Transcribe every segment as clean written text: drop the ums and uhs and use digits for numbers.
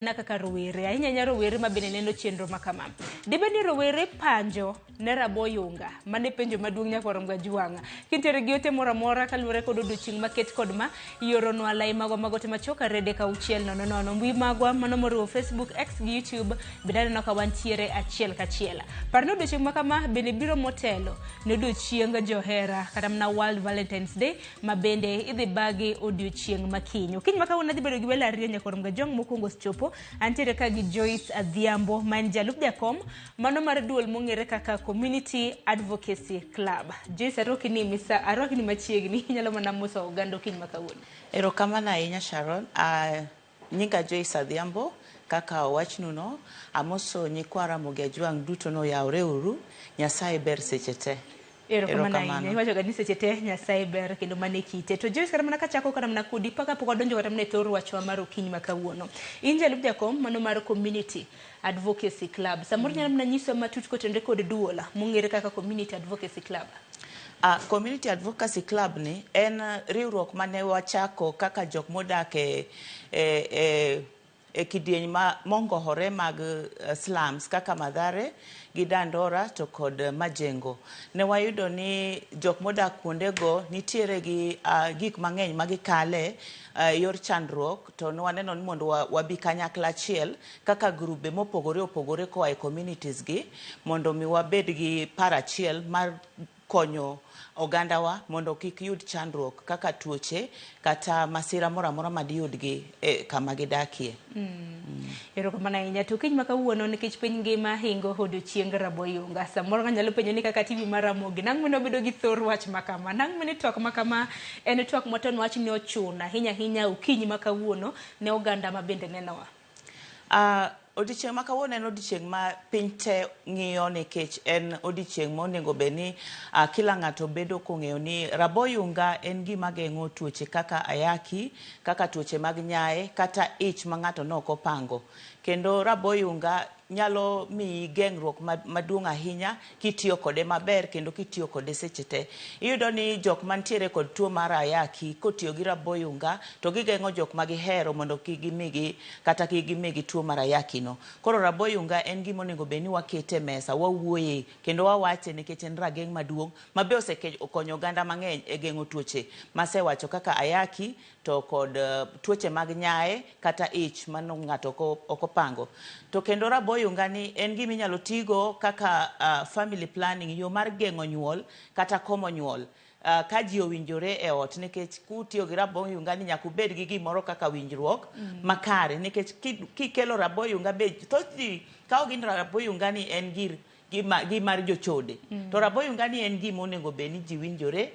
Mana kaka rowere, ahinya ahinya rowere ma bende neno chenro ma kama. Dibed ni rowere panjo ne raboyunga? Mano e penjo maduong' nyakwar Mgajwang'. Kintiere gi ote moro amora kaluwore kod odiochieng' maket kod ma, ioronwa lai magwa mag ote machuok aredek auchiel nono nono. Mbui magwa mano moriwo Facebook, X gi YouTube bende aneno ka wantiere achiel kachiel. Par ni odiochieng' ma kama bende biro motelo ne odiochieng johera kata mana World Valentine's Day ma bende idhi bagi odiochieng' ma kiny. Okinyi ma kawuono adhi bedo gi welo ariyo nyakwar Mgajwang' mokwongo osechopo. Antiere ka gi Joyce Adhiambo ma en jalup jakom mano mar duol mong'ere kaka Community Advocacy Club. Joyce arwaki ni misa arwaki ni machiegni inyalo mana moso oganda okinyi ma kawuono. Erokamano ahinya Sharon. Nyinga Joyce Adhiambo, kaka owachnu no, amoso nyikwa Ramogi Ajwang' duto ni oyawre uru, Nyasaye ber seche te. Erokamano ahinya. Iwacho ga ni seche te Nyasaye ber kendo mano e kite. To Joyce kata mana kachako kata mana kodi paka pok wadonjo kata mana e thor wachwa mar okinyi ma kawuono. In jalup jakom mano mar Community Advocacy Club. Samoro inyalo mana nyiswa matut kotenore kod duol mong'ere kaka Community Advocacy Club. Community Advocacy Club ni en riwruok mane wachako kaka jok modak e kidieny ma mongohore mag slums kaka Mathare gi Dandora to kod Majengo. Ne wayudo ni jok modak kuondego nitiere gi gik mang'eny ma gikale yor chandruok to ne waneno ni mondo wabi kanyakla achiel kaka grube mopogore opogore koa e communities gi mondo mi wabed gi paro achiel mar konyo ogandawa mondo kik yud chandruok kaka tuoche kata masira moro amora madiyudgi e kama gidakie. Erokamano ahinya. To kiny ma kawuono nikech piny ngima hingo odiochieng raboyunga. Samoro ng'ato nyalo penjo ni kaka TV mar Ramogi nang' mane wabedo gi thor wach ma kama? Nang' mane twak ma kama en twak ma wach ni ochuno ahinya ahinya okinyi ma kawuono ne oganda ma bende nenowa. Odiochieng' ma kawuono en odiochieng' ma piny te ng'iyo nikech en odiochieng' monego bed ni kila ng'ato bedo kong'eyo ni raboyunga en gima geng'o tuoche kaka ayaki, kaka tuoche mag nyaye, kata ich ma ng'ato ne ok opango. Kendo raboyunga nyalo miyi geng'ruok maduong' ahinya kitiyo kode maber kendo kitiyo kode seche te. Iyudo ni jok mantiere kod tuo mar ayaki kotiyo gi raboyunga to gigeng'o jok ma gihero mondo kik gimigi kata kik gimigi tuo mar ayaki no. Koro raboyunga en gima onego bed ni wakete e mesa, wawuoye kendo wawache nikech en rageng' maduong' ma be osekonyo oganda mang'eny e geng'o tuoche masewacho kaka ayaki to kod tuoche mag nyaye kata ich mano ng'ato ok opango. To kendo raboyunga ni en gima inyalo tigo kaka family planning, yo mar geng'o nyuol kata komo nyuol. Ka ji owinjore e ot nikech kutiyo gi raboyunga ni nyaka ubed gi gimoro kaka winjruok makare nikech kikelo raboyunga be thoth ji kawo gi ni raboyunga ni en gir gi mar jochode. To raboyunga ni en gima onego bed ni ji winjore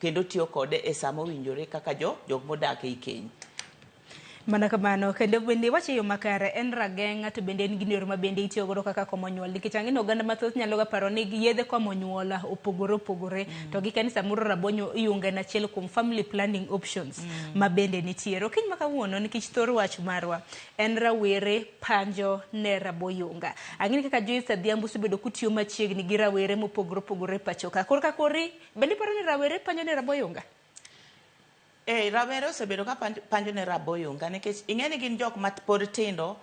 kendo tiyo kode e sama owinjore kaka jok modak ei keny. Mana kamano kendo bende iwacho e yo makare en rageng' to bende en gino ma bende itiyo godo kaka komo nyuol nikech ang'e ni oganda mathoth nyalo ga paro ni yedhe komo nyuol opogore opogore to gikia ni samoro rabonyo yunga en achiel kuom family planning options ma bende nitiere. Okinyi ma kawuono nikech thor wach marwa en rawere panjo ne raboyunga. Ang'e ni kaka Joyce Adhiambo osebedo kutiyo machiegni gi rawere mopogore opogore e pacho ka. Korka kori bende iparo ni rawere panjo ne raboyunga? Rawere osebedo ka panjo ne raboyunga nikech ing'e ni gin jok ma pod tindo.